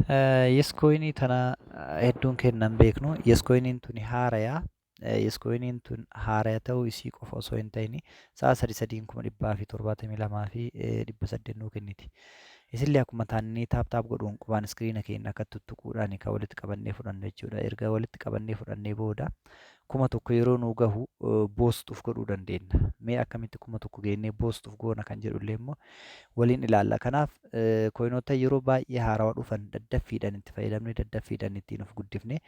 Yescoinii tana hedduun keenya hin beeknu. Yescoiniin tuni haaraya. Yescoiniin tun haaraya ta'uu isii qofa osoo hin ta'in sa'a sadi sadiin 172,800 nuu kenniti. Isillee akkuma taannee tap tap godhuun qubaan iskiriina keenya akka tuttuquudhaan kan walitti qabannee fudhannu jechuudha. Erga walitti qabannee fudhannee booda 1000 yeroo nuu gahu boost uf godhuu dandeenya. Mee akkamitti 1000 geennee boost uf goona kan jedhullee immoo waliin ilaalla. Kanaaf coinoota yeroo baay'ee haarawaa dhufan daddaffiidhaan itti fayyadamnee, daddaffiidhaan ittiin of guddifnee,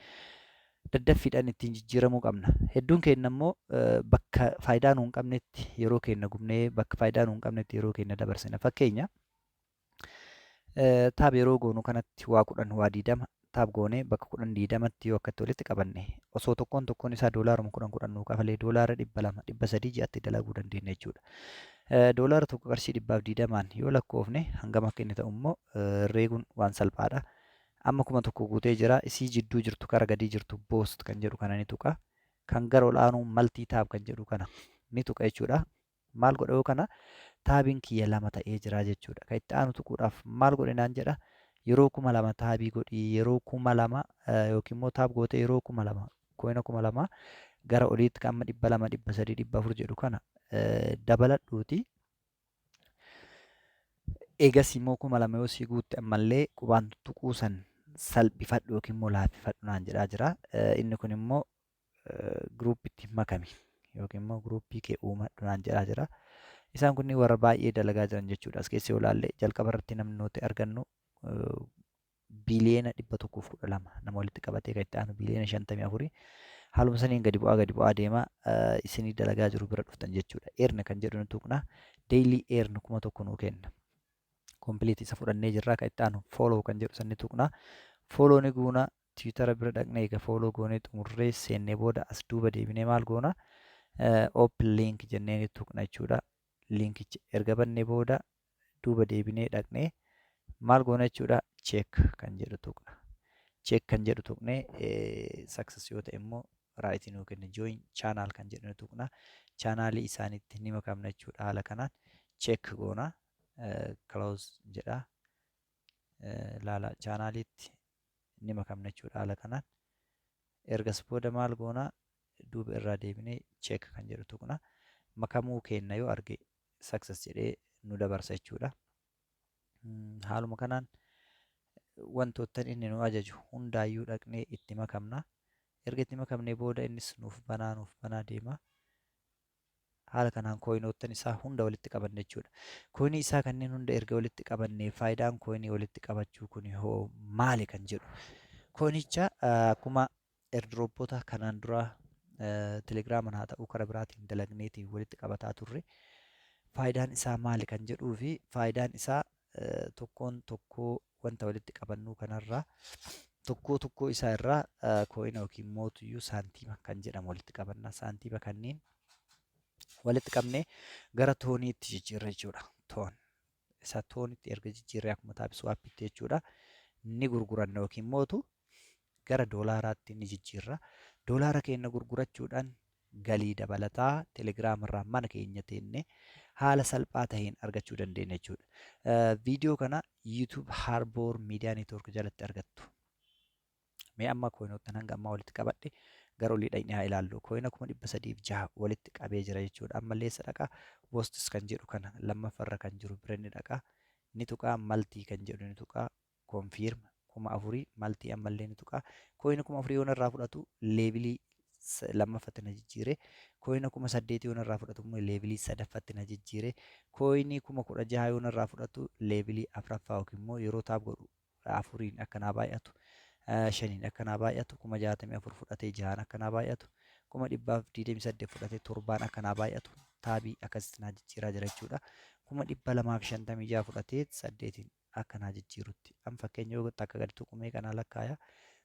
daddaffiidhaan ittiin jijjiiramuu qabna. Hedduun keenya immoo bakka faayidaa nuu hin qabnetti yeroo keenya gubnee, bakka faayidaa nuu hin qabnetti yeroo keenya dabarsina. Fakkeenya, tap yeroo goonu kanatti waa 10, waa 20 tap goonee bakka 10 20tti yoo akkatti walitti qabanne, osoo tokkoon tokkoon isaa doolaaruma 10 10 nuu kafalee doolaara 200, 300 ji'atti dalaguu dandeenya jechuudha. Doolaara tokko qarshii 120n yoo lakkoofne hangam akka inni ta'u immoo herreeguun waan salphaadha. Amma 1000 guutee jira. Isii jidduu jirtu, kara gadii jirtu, boost kan jedhu kana ni tuqa. Kan gara ol aanuu multi tap kan jedhu kana ni tuqa jechuudha. Maal godha yoo kana? Tapiin kiyya lama ta'ee jira jechuudha. Kan itti aanu tuquudhaaf maal godhe naan jedha? Yeroo 2000 tapii godhii, yeroo 2000 yookiin immoo tap gootee yeroo 2000 coina 2000 gara oliitti kan amma 200, 300, 400 jedhu kana dabaladhuuti. Eegas immoo 2000 yoo sii guutte ammallee qubaan tuttuquu san salphifadhu yookiin immoo laaffifadhu naan jedhaa jira. Inni kun immoo groupitti makami yookiin immoo groupii kee uumadhu naan jedhaa jira. Isaan kunniin warra baay'ee dalagaa jiran jechuudha. As keessa yoo ilaalle jalqaba irratti namni nuti argannu 112 biliyoona nama walitti qabatee, kan itti aanu 54 biliyoona. Haaluma saniin gadi bu'aa gadi bu'aa deema, isinii dalagaa jiru bira dhuftan jechuudha. Earn kan jedhu ni tuqna. Daily earn 1000 nuu kenna. Complete isa fudhannee jirra. Kan itti aanu follow kan jedhu san ni tuqna. Follow ni guuna. Twittera bira dhaqnee egaa follow goonee xumurree seennee booda as duuba deebinee maal goona? Open link jennee ni tuqna jechuudha. Linkicha erga bannee booda duuba deebinee dhaqnee maal goona jechuudha? Check kan jedhu tuqna. Check kan jedhu tuqnee success yoo ta'e immoo right nuu kenna. Join channel kan jedhu ni tuqna. Channelii isaaniitti ni makamna jechuudha. Haala kanaan check goona. Close jedha. Laala, channeliitti ni makamna jechuudha haala kanaan. Ergas booda maal goona? Duuba irraa deebinee check kan jedhu tuqna. Makamuu keenna yoo arge success jedhee nu dabarsa jechuudha. Haaluma kanaan wantoottan inni nu ajaju hundaayyuu dhaqnee itti makamna. Erga itti makamnee booda innis nuuf banaa nuuf banaa deema. Haala kanaan coinoottan isaa hunda walitti qabanne jechuudha. Coinii isaa kanneen hunda erga walitti qabannee, faayidaan coinii walitti qabachuu kun hoo maali kan jedhu. Coinicha akkuma airdropota kanaan dura telegiraamaan haa ta'u karaa biraatiin dalagneetiin walitti qabataa turre, faayidaan isaa maali kan jedhuu fi faayidaan isaa tokkoon tokkoo wanta walitti qabannuu kanarraa tokkoo tokkoo isaa irraa coina yookiin mootuyyuu saantiima kan jedhamu walitti qabanna. Saantiima kanneen walitti qabnee gara TONiitti jijjiirra jechuudha. TON. Isa TONitti erga jijjiirree akkuma TapSwapitti jechuudha. Ni gurguranna yookiin mootu gara doolaaraatti ni jijjiirra. Doolaara keenya gurgurachuudhaan galii dabalataa telegiraamarraa mana keenya teennee haala salphaa taheen argachuu dandeenya jechuudha. Viidiyoo kana YouTube Harbour Media Network jalatti argattu. Mee amma coinoottan hanga ammaa walitti qabadhe gara olii dhaqnee haa ilaallu. Coina 306,000 walitti qabee jira jechuudha. Ammallee eessa dhaqaa? Boosts kan jedhu kana lammaffarra kan jiru bira ni dhaqaa. Ni tuqaa, multi kan jedhu ni tuqaa. Confirm 4000 multi ammallee ni tuqaa. Coina 4000 yoo narraa fudhatu levelii lammaffatti na jijjiire. Coina 8000 yoo narraa fudhatu immoo levelii sadaffatti na jijjiire. Coinii 16,000 yoo narraa fudhatu levelii afuraffaa yookiin immoo yeroo tap godhu afuriin akkanaa baay'atu, shaniin akkanaa baay'atu, 64,000 fudhatee jahaan akkanaa baay'atu, 128,000 fudhatee torbaan akkanaa baay'atu, tapii akkasitti naa jijjiiraa jira jechuudha. 256,000 fudhatee saddeetiin akkanaa jijjiirutti. An fakkeenya yoo takka gadi tuqumee kanaa lakkaaya,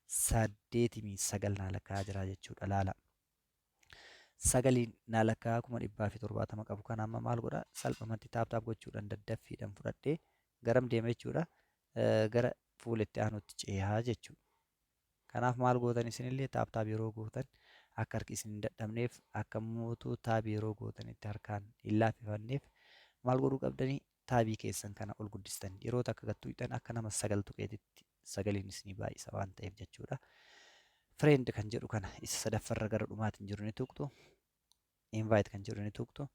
saddeetimii sagal naa lakkaayaa jira jechuudha, laala. Sagaliin naa lakkaayaa 170,000 qabu kana amma maal godha? Salphumatti tap tap gochuudhaan daddaffiidhaan fudhadhee garam deema jechuudha? Gara fuula itti aanutti ceehaa jechuudha. Kanaaf maal gootan? Isinillee tap tap yeroo gootan akka harki isin hin dadhabneef, akka mootuu tapii yeroo gootanitti harkaan hin laaffifanneef maal godhuu qabdanii? Taabii keessan kana ol guddistan. Yeroo takka gad tuqxan akka nama sagal tuqeetitti sagaliin isinii baay'isa waan ta'eef jechuudha. Friend kan jedhu kana isa sadaffarra gara dhumaatiin jiru ni tuqxu. Invite kan jedhu ni tuqxu.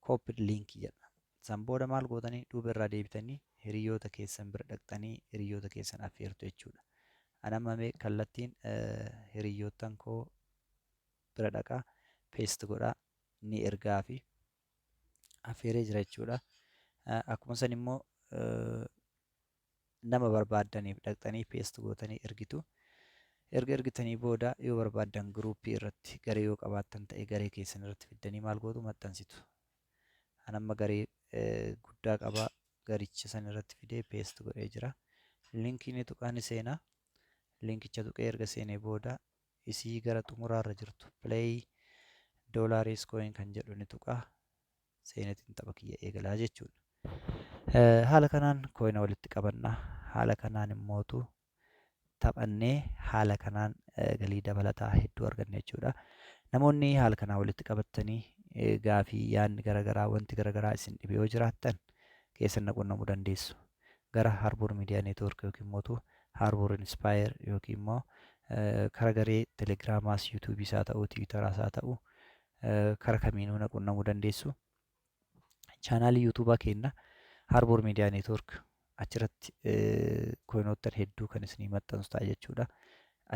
Copy link jedha. San booda maal gootanii? Duuba irraa deebitanii hiriyoota keessan bira dhaqxanii hiriyoota keessan affeertu jechuudha. Ani amma mee kallattiin hiriyoottan koo bira dhaqaa, paste godhaa, ni ergaa fi affeeree jira jechuudha. Akkuma san immoo nama barbaaddaniif dhaqxanii paste gootanii ergitu. Erga ergitanii booda yoo barbaaddan groupii irratti, garee yoo qabaattan ta'e, garee keessan irratti fiddanii maal gootu? Maxxansitu. Ani amma garee guddaa qabaa, garicha san irratti fidee paste godhee jira. Linkii ni tuqaa, ni seenaa. Linkicha tuqee erga seenee booda isii gara xumuraarra jirtu play Dollaris coin kan jedhu ni tuqaa. Seenetiin tapha kiyya eegalaa jechuudha. Haala kanaan coina walitti qabanna. Haala kanaan immootu taphannee haala kanaan galii dabalataa hedduu arganna jechuudha. Namoonni haala kanaan walitti qabattanii gaafii, yaadni garaagaraa, wanti garaagaraa isin dhibe yoo jiraattan, keessan na qunnamuu dandeessu. Gara Harbour Media Network yookiin immoo Harbour Inspire yookiin immoo karaa garee Telegramaas, YouTubeis haa ta'u, Twitteraas haa ta'u, karaa kamiinuu na qunnamuu dandeessu. Channelii YouTubeaa keenya Harbour Media Network, achirratti coinoottan hedduu kan isinii maxxansu ta'a jechuudha.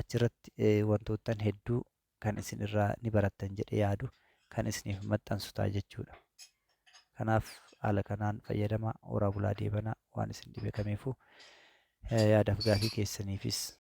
Achirratti wantoottan hedduu kan isin irraa ni barattan jedhee yaadu kan isiniif maxxansu ta'a jechuudha. Kanaaf haala kanaan fayyadamaa, horaa bulaa, deebanaa. Waan isin dhibe kamiifuu yaadaaf gaafii keessaniifis